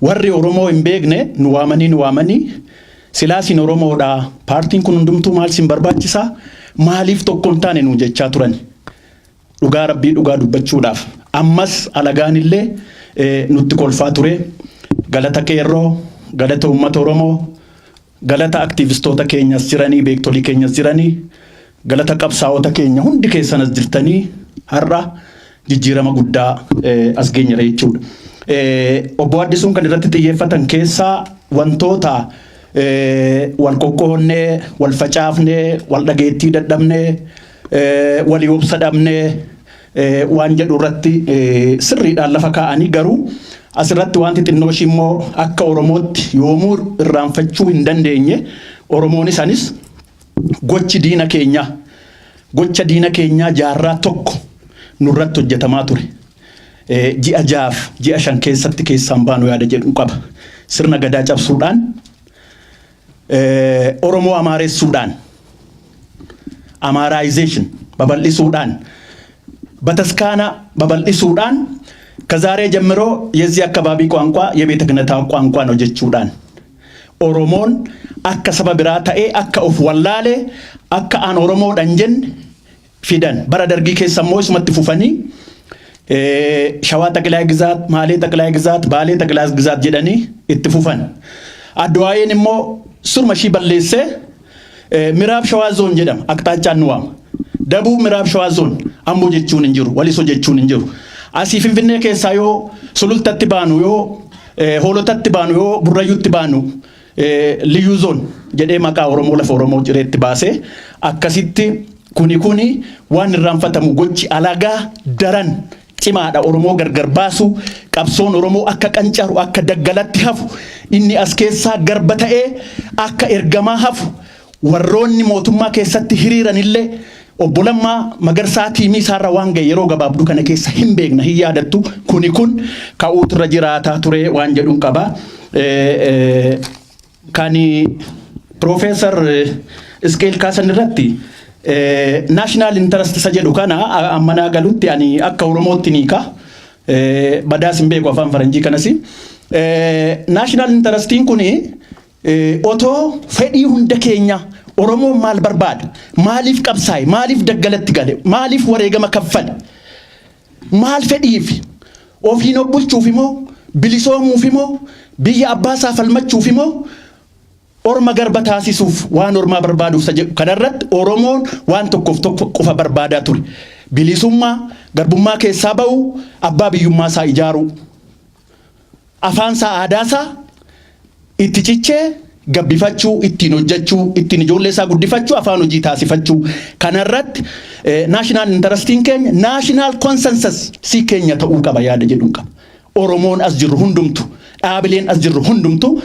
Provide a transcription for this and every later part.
Warri Oromoo hin beekne nu waamanii, nu waamanii, "Silaa isin Oromoodha, paartiin kun hundumtuu maal isin barbaachisaa? Maaliif tokko hin taane?" nu jechaa turan. Dhugaa Rabbii dhugaa dubbachuudhaaf ammas alagaan illee nutti kolfaa ture. Galata qeerroo, galata uummata Oromoo, galata aktiivistoota keenyas jiranii, beektolii keenyas jiranii, galata qabsaa'ota keenya hundi keessan as jirtanii har'a jijjiirama guddaa as geenyera jechuudha. Obbo Addisuun kan irratti xiyyeeffatan keessaa wantoota wal qoqqoonnee, wal facaafnee, wal dhageettii dadhabnee, walii obsa dhabnee waan jedhu irratti sirriidhaan lafa kaa'anii, garuu asirratti wanti xinnoo ishii immoo akka Oromootti yoomuu irraanfachuu hin dandeenye, Oromoonis anis, gochi diina keenyaa, gocha diina keenyaa jaarraa tokko nurratti hojjetamaa ture. Ji'a 6f ji'a 5 keessatti keessaan baanu yaada jedhu qaba. Sirna gadaa cabsuudhaan, Oromoo amaaressuudhaan, Amharization babal'isuudhaan, bataskaana babal'isuudhaan, ከዛሬ ጀምሮ የዚህ አካባቢ ቋንቋ የቤተ ክህነት ቋንቋ ነው jechuudhaan Oromoon akka saba biraa ta'ee akka of wallaalee akka an Oromoodhaan jenne fidan. Bara Dargii keessa immoo isumatti fufanii ሸዋ ጠቅላይ ግዛት, ማሌ ጠቅላይ ግዛት, ባሌ ጠቅላይ ግዛት jedhanii itti fufan. Adduwaayeen immoo surma ishii balleessee ምዕራብ ሸዋ ዞን jedhama, aqxaachaan nu waama. ደቡብ ምዕራብ ሸዋ ዞን, Amboo jechuun hin jiru, Walisoo jechuun hin jiru. Asii Finfinnee keessaa yoo Sulultatti baanu, yoo Hoolotatti baanu, yoo Burrayyuutti baanu, ልዩ ዞን jedhee maqaa Oromoo lafa Oromoo cireetti baasee akkasitti. Kuni waan irraanfatamu, gochi alagaa daran cimaadha. Oromoo gargar baasu, qabsoon Oromoo akka qancaru, akka daggalatti hafu, inni as keessaa garba ta'ee akka ergamaa hafu, warroonni mootummaa keessatti hiriiranillee obbo Lammaa Magarsaa tiimii isaarra waan ga'e yeroo gabaabduu kana keessa hin beekna, hin yaadattu. Kuni kun ka'uutu irra jiraataa ture waan jedhuun qaba. Kan Piroofeesar Isqeel kaasan irratti national interest isa jedhu kana ammanaa galutti ani akka Oromootti ni ka badaas hin beeku afaan faranjii kanas. National interestiin kuni otoo fedhii hunda keenya, Oromoon maal barbaada, maaliif qabsaa'e, maaliif daggalatti gale, maaliif wareegama kaffale, maal fedhiif, ofiin of bulchuuf immoo, bilisoomuuf immoo, biyya abbaasaa falmachuuf immoo, orma garba taasisuuf, waan ormaa barbaaduuf isa jedhu kanarratti Oromoon waan tokkoof tokko qofa barbaadaa ture. Bilisummaa, garbummaa keessaa ba'uu, abbaa biyyummaa isaa ijaaruu. Afaan isaa, aadaa isaa itti cichee gabbifachuu, ittiin hojjechuu, ittiin ijoollee isaa guddifachuu, afaan hojii taasifachuu. Kanarratti national interestiin keenya national consensus si keenya ta'uu qaba yaada jedhuun qaba. Oromoon as jirru hundumtu, dhaabileen as jirru hundumtu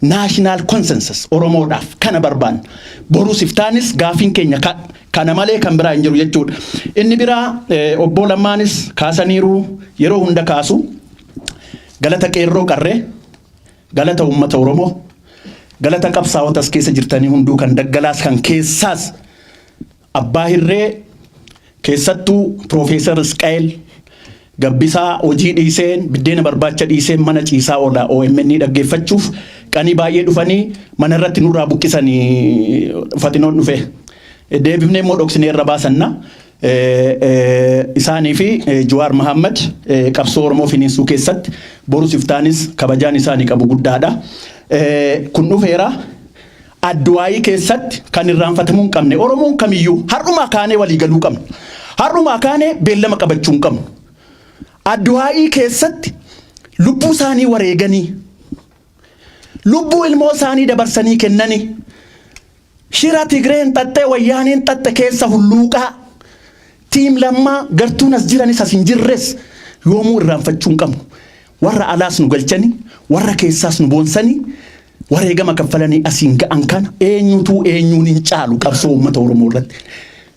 national consensus Oromoodhaaf kana barbaanna. Borus iftaanis gaafiin keenya kana malee kan biraa hin jiru jechuudha. Inni biraa obbo Lammaanis kaasaniiru, yeroo hunda kaasu. Galata qeerroo qarree, galata uummata Oromoo, galata qabsaa'ota as keessa jirtanii hunduu, kan daggalaas kan keessaas, abbaa hirree keessattuu Piroofeesar Isqaa'el Gabbisaa hojii dhiiseen, biddeena barbaacha dhiiseen mana ciisaa oola OMN dhaggeeffachuuf. Qanii baay'ee dhufanii mana irratti nurraa buqqisanii fatinoon dhufe. Deebifnee immoo dhoksinee irra baasanna. Isaanii fi Jawaar Mahammad qabsoo Oromoo finiinsuu keessatti borus iftaanis kabajaan isaanii qabu guddaadha. Kun dhufeera. Adduwaayii keessatti kan irraanfatamuu hin qabne, Oromoon kamiyyuu har'umaa kaanee walii galuu qabna. Har'umaa kaanee beellama qabachuu hin qabnu. Adduwaayii keessatti lubbuu isaanii wareeganii, lubbuu ilmoo isaanii dabarsanii kennanii, shira Tigreen xaxxee, Wayyaaneen xaxxe keessa hulluuqaa, team Lammaa gartuun as jiranis as hin jirres yoomuu irraanfachuu hin qabnu. Warra alaas nu galchanii, warra keessaas nu boonsanii, wareegama kaffalanii asiin ga'an kana eenyutu eenyuun hin caalu qabsoo uummata Oromoo irratti.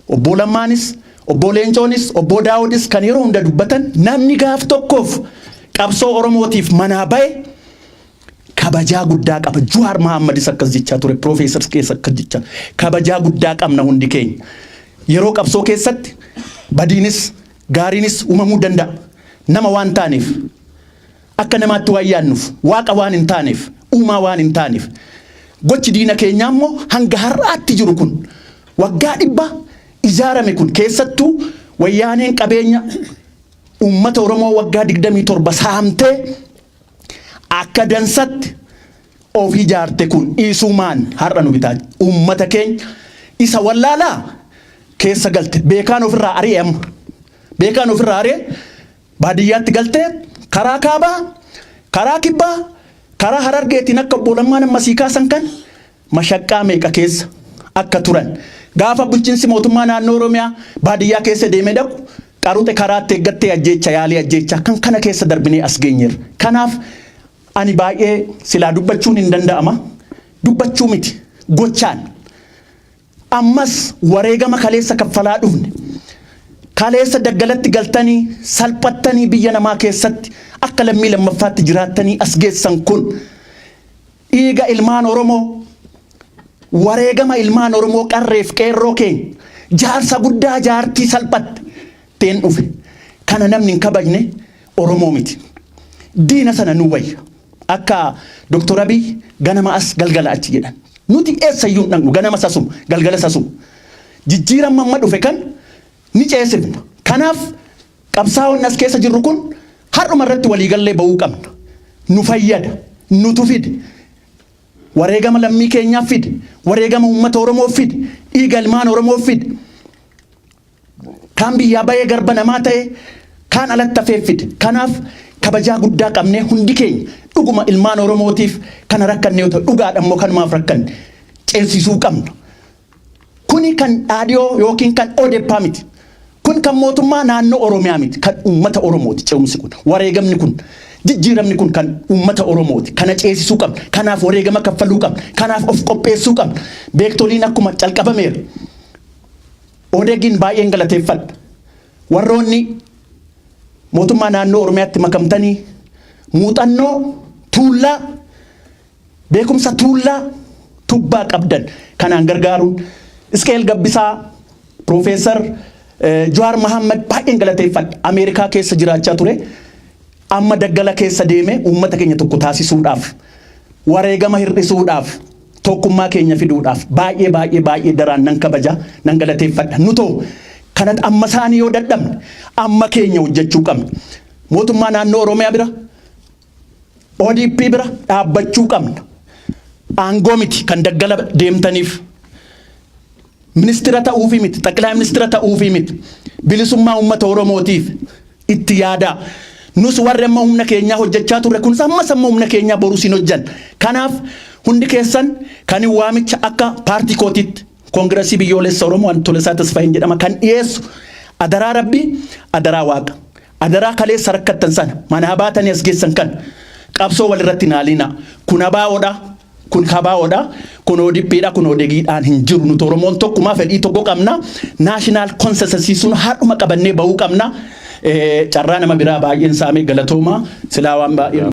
Obbo Lammaanis, obbo Leencoonis, obbo Daawudis kan yeroo hunda dubbatan, namni gaaf tokkoof qabsoo Oromootiif manaa ba'e kabajaa guddaa qaba. Jawaar Mahammadis akkas jechaa ture, Piroofeesar keessa akkas jechaa. Kabajaa guddaa qabna hundi keenya. Yeroo qabsoo keessatti badiinis gaariinis uumamuu danda'a. Nama waan taaneef. Akka namaatti waan yaadnuuf, waaqa waan hin taaneef, uumaa waan hin taaneef, gochi diina keenyaa immoo hanga har'aatti jiru kun, waggaa 100 ijaarame kun, keessattuu Wayyaaneen qabeenya uummata Oromoo waggaa 27 saamtee akka dansatti of ijaarte kun dhiisumaan har'a nu bitaa, uummata keenya isa wallaalaa keessa galte. Beekaan ofirraa ari'e, amma beekaan ofirraa ari'e. Baadiyyaatti galtee karaa kaabaa, karaa kibbaa, karaa Harargeetiin akka obbo Lammaan amma sii kaasan kan mashaqqaa meeqa keessa akka turan, gaafa bulchiinsi mootummaa naannoo Oromiyaa baadiyyaa keessa deemee dhaqu qaruxe karaatti eeggattee ajjeecha, yaalii ajjeecha kan kana keessa darbinee as geenyeerra. Kanaaf ani baay'ee silaa dubbachuun hin danda'ama. Dubbachuu miti, gochaan. Ammas wareegama kaleessa kaffalaa dhufne. Kaleessa daggalatti galtanii salphattanii biyya namaa keessatti akka lammii lammaffaatti jiraattanii as geessan kun dhiiga ilmaan Oromoo, wareegama ilmaan Oromoo, qarreef qeerroo keenya, jaarsa guddaa, jaartii salphatte teen dhufe. Kana namni hin kabajne Oromoo miti. Diina sana nu wayya. Akka Dr. Abiy ganama as galgala achi jedhan. Nuti eessayyuu hin dhaqnu, ganama sasuma galgala sasuma. Jijjiirama amma dhufe kan ni ceesifna. Kanaaf qabsaa'onni as keessa jirru kun har'uma irratti waliigallee ba'uu qabna. Nu fayyada. Nutu fide. Wareegama lammii keenyaaf fide. Wareegama uummata Oromoo fide. Dhiiga ilmaan Oromoo fide. Kaan biyyaa bahee garba namaa ta'e, kaan alatti hafee fide. Kanaaf kabajaa guddaa qabnee hundi keenya dhuguma ilmaan Oromootiif kana rakkanne yoo ta'u, dhugaadha immoo kanumaaf rakkanne ceesisuu qabna. Kuni kan dhaadhiyoo yookiin kan ODP miti. Kun kan mootummaa naannoo Oromiyaa miti. Kan uummata Oromooti ce'umsi kun. Wareegamni kun, jijjiiramni kun kan uummata Oromooti. Kana ceesisuu qabna. Kanaaf wareegama kaffaluu qabna. Kanaaf of qopheessuu qabna. Beektoliin akkuma calqabameera. Odegiin baay'een galateeffadha. Warroonni mootummaa naannoo Oromiyaatti makamtanii muuxannoo tuullaa, beekumsa tuullaa tubbaa qabdan kanaan gargaaruun, Isqeel Gabbisaa, Piroofeesar Jawaar Mahammad baay'een galateeffadha. Ameerikaa keessa jiraachaa ture. Amma daggala keessa deemee uummata keenya tokko taasisuudhaaf, wareegama hir'isuudhaaf, tokkummaa keenya fiduudhaaf baay'ee baay'ee baay'ee daraan nan kabaja, nan galateeffadha. Nutoo kanatti amma isaanii yoo dadhabne, amma keenya hojjechuu qabna. Mootummaa naannoo Oromiyaa bira, ODP bira dhaabbachuu qabna. Aangoo miti kan daggala deemtaniif. Ministira ta'uufi miti, xaqilaa ministira ta'uufi miti. Bilisummaa uummata Oromootiif itti yaadaa. Nus warri amma humna keenyaa hojjechaa turre kunis ammas amma humna keenyaa borus hin hojjan. Kanaaf hundi keessan kan waamicha akka paartii kootiitti, Koongirasii Biyyoolessa Oromoo, an Tolesaa Tasfaayeen jedhama, kan dhiyeessu, adaraa Rabbii, adaraa Waaqa. Adaraa kaleessa rakkattan sana manaa baatanii as geessan kan qabsoo walirratti naaliina. Kun ABOdha. Kun KBOdha. Kun ODPdha. Kun ODGdhaan hin jiru. Nuti Oromoon tokkumaa fedhii tokko qabna. National consensus sun har'uma qabannee bahuu qabna. Carraa nama biraa baay'een saamee, galatooma. Silaa waan baay'ee.